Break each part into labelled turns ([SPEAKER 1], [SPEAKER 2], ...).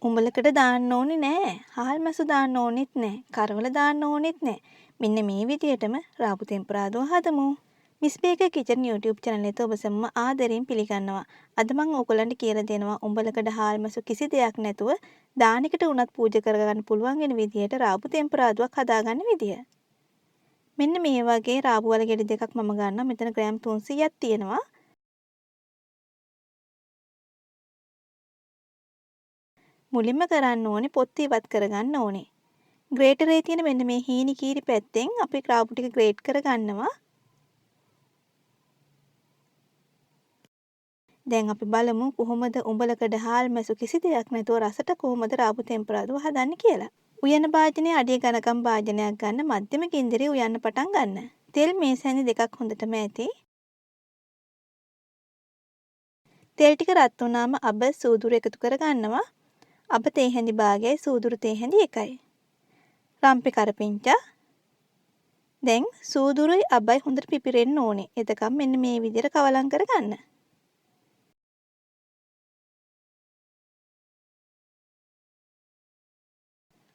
[SPEAKER 1] උඹලකට දාන්න ඕනේ නෑ. හාල් මැසු දාන්න ඕනෙත් නෑ. කරවල දාන්න ඕනෙත් නෑ. මෙන්න මේ විදියටම රාබු තෙම්පරාදුව හදමු. Miss Baker kitchen YouTube channel එකට ඔබ සැමම ආදරයෙන් පිළිගන්නවා. අද මම ඕගොල්ලන්ට කියලා දෙනවා උඹලකඩ හාල් මැසු කිසි දෙයක් නැතුව දානෙකට වුණත් පූජා කරගන්න පුළුවන් වෙන විදියට රාබු තෙම්පරාදුවක් හදාගන්න විදිය. මෙන්න මේ වගේ රාබු වල ගෙඩි දෙකක් මම ගන්නවා. මෙතන ග්‍රෑම් 300ක් තියෙනවා. මුලින්ම කරන්න ඕනේ පොත්ත ඉවත් කරගන්න ඕනේ. ග්‍රේටරේ තියෙන මෙන්න මේ හීනි කීරි පැත්තෙන් අපි රාබු ටික ග්‍රේට් කරගන්නවා. දැන් අපි බලමු කොහොමද උඹලකඩ හාල් මැසු කිසි දෙයක් නැතුව රසට කොහොමද රාබු තෙම්පරාදුව හදන්නේ කියලා. උයන භාජනයේ අඩිය ඝනකම් භාජනයක් ගන්න මධ්‍යම ගින්දරේ උයන්න පටන් ගන්න. තෙල් මේස හැඳි දෙකක් හොඳටම ඇති. තෙල් ටික රත් වුණාම අබ සූදුරු එකතු කරගන්නවා. අබ තේ හැඳි භාගයයි සූදුරු තේ හැඳි එකයි. රම්පෙ කරපිංචා. දැන් සූදුරුයි අබයි හොඳට පිපිරෙන්න ඕනේ. එතකම් මෙන්න මේ විදිහට කවලම් කරගන්න.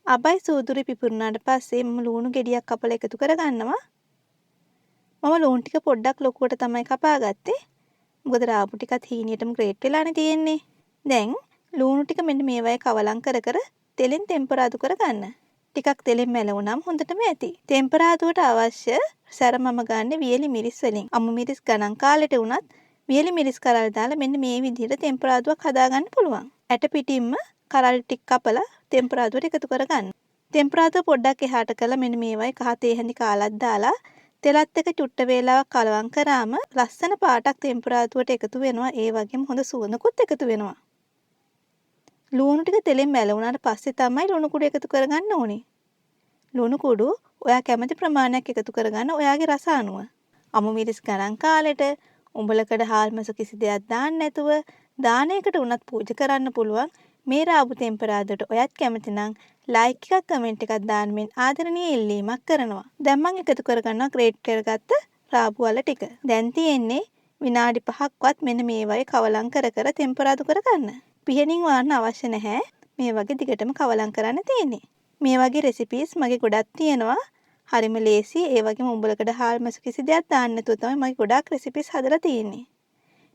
[SPEAKER 1] අබයි සූදුරුයි පිපිරුණාට පස්සේ මම ලූණු ගෙඩියක් කපලා එකතු කරගන්නවා. මම ලූණු ටික පොඩ්ඩක් ලොකුවට තමයි කපාගත්තේ. මොකද රාබු ටිකත් හීනියටම ග්‍රේට් වෙලානේ තියෙන්නේ. දැන් ලූණු ටික මෙන්න මේ වගේ කවලම් කර කර තෙලෙන් තෙම්පරාදු කරගන්න. ටිකක් තෙලෙන් මැලවුනම හොඳටම ඇති. තෙම්පරාදුවට අවශ්‍ය සැර මම ගන්න වියලි මිරිස් වලින්. අමු මිරිස් ගණන් කාලෙට වුණත් වියලි මිරිස් කරල් දාලා මෙන්න මේ විදිහට තෙම්පරාදුවක් හදාගන්න පුළුවන්. ඇට පිටින්ම කරල් ටික කපලා තෙම්පරාදුවට එකතු කරගන්න. තෙම්පරාදුව පොඩ්ඩක් එහාට කරලා මෙන්න මේ වගේ කහ තේ හැඳි කාලක් දාලා තෙලත් එක චුට්ට වේලාවක් කලවම් කරාම ලස්සන පාටක් තෙම්පරාදුවට එකතු වෙනවා. ඒ වගේම හොඳ සුවඳකුත් එකතු වෙනවා. ලූණු ටික තෙලෙන් මැලවුණාට පස්සේ තමයි ලුණු කුඩු එකතු කරගන්න ඕනේ. ලුණු කුඩු ඔයා කැමති ප්‍රමාණයක් එකතු කරගන්න ඔයාගේ රස අනුව. අමු මිරිස් ගණන් කාලෙට උඹලකඩ හාල් මැසු කිසි දෙයක් දාන්න නැතුව දානයකට වුණත් පූජා කරන්න පුළුවන් මේ රාබු තෙම්පරාදුවට ඔයත් කැමති නම් ලයික් එකක් කමෙන්ට් එකක් දාන්න මෙන් ආදරණීය ඉල්ලීමක් කරනවා. දැන් මං එකතු කරගන්නවා ග්‍රේට් කරගත්ත රාබු වල ටික. දැන් තියෙන්නේ විනාඩි 5ක්වත් මෙන්න මේ වගේ කවලම් කර කර තෙම්පරාදු කරගන්න. පිහනින් වාන්න අවශ්‍ය නැහැ. මේ වගේ දිගටම කවලම් කරන්න තියෙන්නේ. මේ වගේ රෙසිපීස් මගේ ගොඩක් තියෙනවා. හරිම ලේසි. ඒ වගේම උඹලකඩ හාල් මැසු කිසි දෙයක් දාන්න නැතුව තමයි මගේ ගොඩාක් රෙසිපීස් හදලා තියෙන්නේ.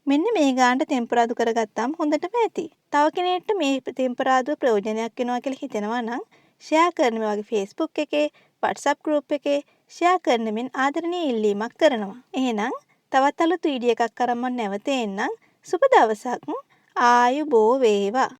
[SPEAKER 1] මෙන්න මේ ගානට තෙම්පරාදු කරගත්තාම හොඳටම ඇති. තව කෙනෙක්ට මේ තෙම්පරාදුව ප්‍රයෝජනයක් වෙනවා කියලා හිතෙනවා නම් ෂෙයා කරන මේ වගේ Facebook එකේ, WhatsApp group එකේ ෂෙයා කරන මෙන් ආදරණීය ඉල්ලීමක් කරනවා. එහෙනම් තවත් අලුත් වීඩියෝ එකක් අරන් මම නැවත එන්නම්. සුබ දවසක්. ආයුබෝ වේවා.